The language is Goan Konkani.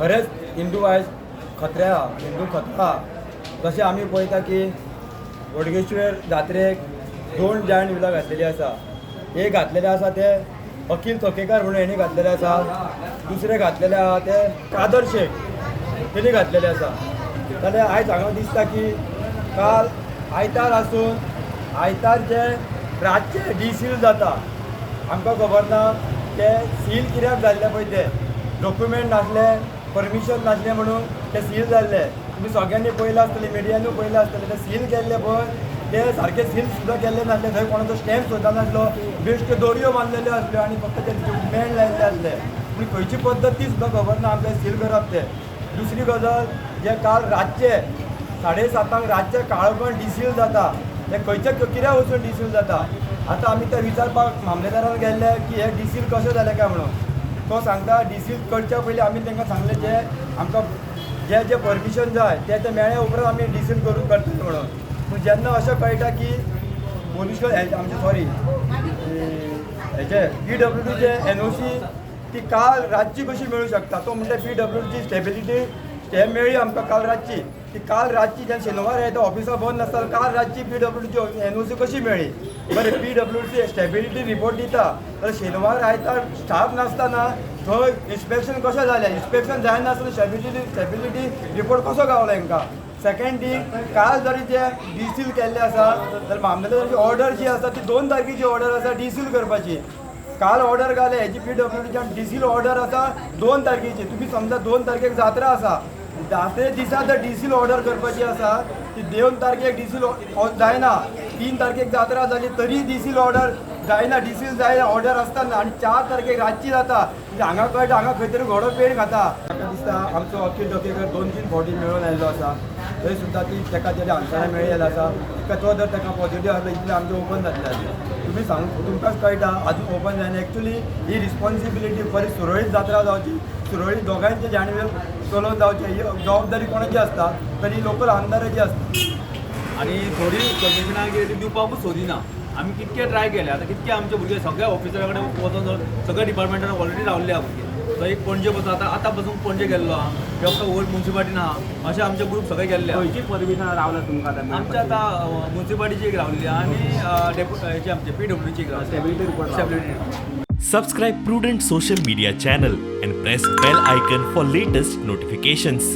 खरेंच हिंदू आयज खत्र्या आहा, हिंदू खतरा आहा. जशें आमी पळयता की बोडगेश्वर जात्रेक दोन जायंट विलां घातलेली आसा. एक घातलेले आसा ते अखील चोकेकार म्हणून हेणी घातलेले आसा, दुसरे घातलेले आहा ते कादर शेख तेणी घातलेले आसा. जाल्यार आयज हांगा दिसता की काल आयतार आसून आयतार जे रातचे डिसील जाता, आमकां खबर ना ते सील कित्याक जाल्ले पळय, ते डॉक्युमेंट नासले, परमिशन नासलें म्हणून ते सील जाल्ले. तुमी सगळ्यांनी पळयलां आसतलें, मिडियानूय पळयलां आसतलें. ते सील केल्ले पळय, ते सारके सील सुद्दां केल्ले नासले. थंय कोणाचो स्टॅम्प सुद्दां नासलो, बेश्ट्यो दोरयो बांदलेल्यो आसल्यो आनी फक्त ते मेण लायिल्ले आसले. पूण खंयची पद्दत ती सुद्दां खबर ना आमकां सील करप ते. दुसरी गजाल, जे काल रातचे 7:30 रातचे काळोखान डिसील जाता, ते खंयचे कित्याक वचून डिसील जाता? आतां आमी ते विचारपाक मामलेदारान गेल्ले की हे डिसील कशें जालें काय म्हणून. तो सांगता डिसील करच्या पयलीं आमी तांकां सांगलें, जे आमकां जे जे परमिशन जाय ते ते मेळ्ळे उपरांत आमी डिसील करून करतले म्हणून. पूण जेन्ना अशें कळटा की पोल्युशन आमचें, सॉरी, हेजे पीडब्ल्यूडीचे एनओसी ती काल रातची कशी मेळूं शकता? तो म्हणटा पीडब्ल्यूडीची स्टेबिलिटी स्टॅम्प मेळ्ळी आमकां काल रातची. ती काल रातची जेन्ना शेनवार येता, ऑफिसां बंद आसता, काल रातची पीडब्ल्यूडीची एनओसी कशी मेळ्ळी? बरें, पीडब्ल्यूडी स्टेबिलिटी रिपोर्ट दिता जाल्यार शेनवार आयतार स्टाफ नासतना थंय इन्स्पेक्शन कशें जालें? इन्स्पेक्शन जायनासतना स्टेबिलिटी रिपोर्ट कसो गावलो हेंकां? सेकंड थिंग, काल जरी जे डिसील केल्ले आसा जाल्यार मामलेदाराची ऑर्डर जी आसा ती 2 तारखेची ऑर्डर आसा डिसील करपाची. काल ऑर्डर घाले हेजी पीडब्ल्यूडीच्या डिसील ऑर्डर आसा 2 तारखेची. तुमी समजा 2 तारखेक जात्रा आसा, जात्रे दिसा जर डिसील ऑर्डर करपाची आसा ती 2 तारखेक डिसील जायना. 3 तारखेक जात्रा जाली तरी डिसील ऑर्डर जायना, डिसील जायना ऑर्डर आसतना आनी 4 तारखेक रातची जाता. म्हणजे हांगा कळटा हांगा खंय तरी घोडो पेण खाता. म्हाका दिसता आमचो अखील चोकेकर 2-3 फावटी मेळून आयिल्लो आसा, थंय सुद्दां ती ताका तेजे आन्सरां मेळिल्लें आसा. तिका तो जर ताका पॉझिटीव आसलो इतलें आमचें ओपन जातलें आसलें. तुमी सांगू, तुमकांच कळटा अजून ओपन जायना. एक्चुली ही रिस्पॉन्सिबिलिटी बरी सुरळीत जात्रा जावची, सुरळीत दोगांयचे जाणवील चलोवन जावचें, ही जबाबदारी कोणाची आसता तर ही लोकल आमदाराची आसता. आनी थोडी परमिशनां कितें ती दिवपाकूच सोदिना. आमी कितके ट्राय केले, आतां कितके आमचे भुरगे सगळ्या ऑफिसरा कडेन वचोन सगळ्या डिपार्टमेंटान ऑलरेडी रावल्ले आहा भुरगे. तो एक पणजे बसून आतां आतां पासून पणजे गेल्लो आहा, डॉक्टर वयर मुन्सिपाल्टीन आहा, अशे आमचे ग्रूप सगळे गेल्ले आहा. खंयची परमिशन रावला तुमकां आतां? आमचे आतां मुन्सिपाल्टीची एक रावल्ली आहा आनी हेची आमचे पीडब्ल्यूची एक रावली. Stability report. Stability. Subscribe Prudent Social Media channel and press bell icon for latest notifications.